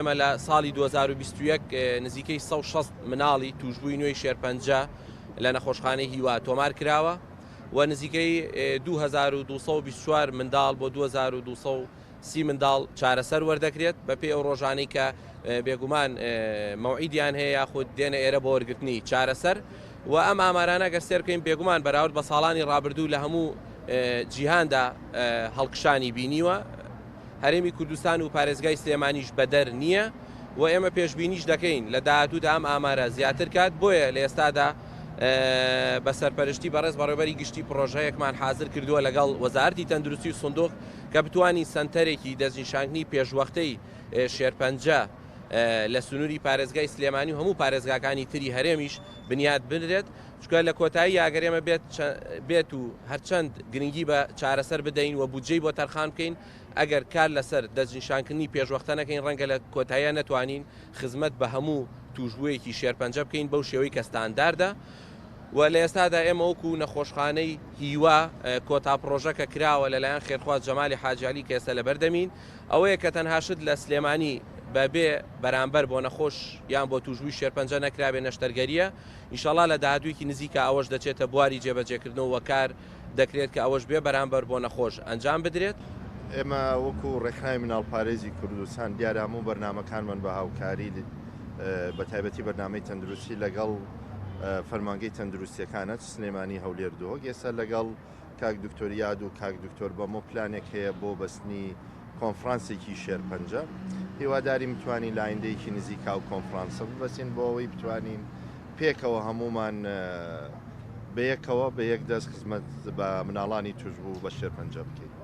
ئێمە لە ساڵی 2021 نزیکەی 160 مناڵی توشبووی نوێی شێرپەنجە لە نەخۆشخانەی هیوا تۆمار کراوە و نزیکەی 2224 منداڵ بۆ 2230 منداڵ چارەسەر وەردەکرێت بەپێی ئەو ڕۆژانەی کە بێگومان مەوعیدیان هەیە یاخود دێنە ئێرە بۆ وەرگرتنی چارەسەر و ئەم ئامارانە گەر سێر بکەین بێگومان بەراورد بە ساڵانی ڕابردوو لە هەموو جیهاندا هەڵکشانی بینیوە. هەرێمی کوردستان و پارێزگای سلێمانیش بەدەر نییە و ئێمە پێشبینیش دەکەین لە داهاتوودا ئەم ئامارە زیاتر کات، بۆیە لە ئێستادا بە سەرپەرشتی بەڕێز بەڕێوەبەری گشتی پڕۆژەیەکمان حازر کردووە لەگەڵ وەزارەتی تەندروستی و سندوق کە بتوانین سەنتەرێکی دەستنیشانکردنی پێشوەختەی شێرپەنجە لە سنووری پارێزگای سلێمانی و هەموو پارێزگاکانی تری هەرێمیش بنیات بنرێت. چونکە لە کۆتاییا گەر ئێمە بێت بێت و هەرچەند گرنگی بە چارەسەر بدەین و بودجەی بۆ تەرخان بکەین ئەگەر کار لەسەر دەستنیشانکردنی پێشوەختە نەکەین ڕەنگە لە کۆتاییا نەتوانین خزمەت بە هەموو تووشبوویەکی شێرپەنجە بکەین بەو شێوەی کە ستانداردە و لە ئێستادا ئێمە وەکو نەخۆشخانەی هیوا کۆتا پڕۆژە کە کراوە لەلایەن خێرخواز جەمالی حاجی عەلی کە ئێستا لەبەردەمین ئەوەیە کە تەنها شت لە سلێمانی بە بێ بەرامبەر بۆ نەخۆش یان بۆ تووشبووی شێرپەنجە نەکرابێ نەشتەرگەرییە ئیشەڵا لە داهاتوویەکی نزیکا ئەوەش دەچێتە بواری جێبەجێکردنەوە و کار دەکرێت کە ئەوەش بێ بەرامبەر بۆ نەخۆش ئەنجام بدرێت. ئێمە وەکو ڕێکخراوی مناڵپارێزی کوردستان دیارە هەموو بەرنامەکانمان بە هاوکاری بە تایبەتی بەرنامەی تەندروستی لەگەڵ فەرمانگەی تەندروستیەکانە چ سلێمانی هەولێر دهۆک ئێستا لەگەڵ کاک دکتۆر یاد و کاک دکتۆر بەمۆ پلانێک هەیە بۆ بەستنی کۆنفرانسێکی شێرپەنجە هیوادارین بتوانین لە ئایندەیەکی نزیک ئەو کۆنفرانسە ببەستین بۆ ئەوەی بتوانین پێکەوە هەموومان بەیەکەوە بە یەک دەست خزمەت بە مناڵانی توشبوو بە شێرپەنجە بکەین.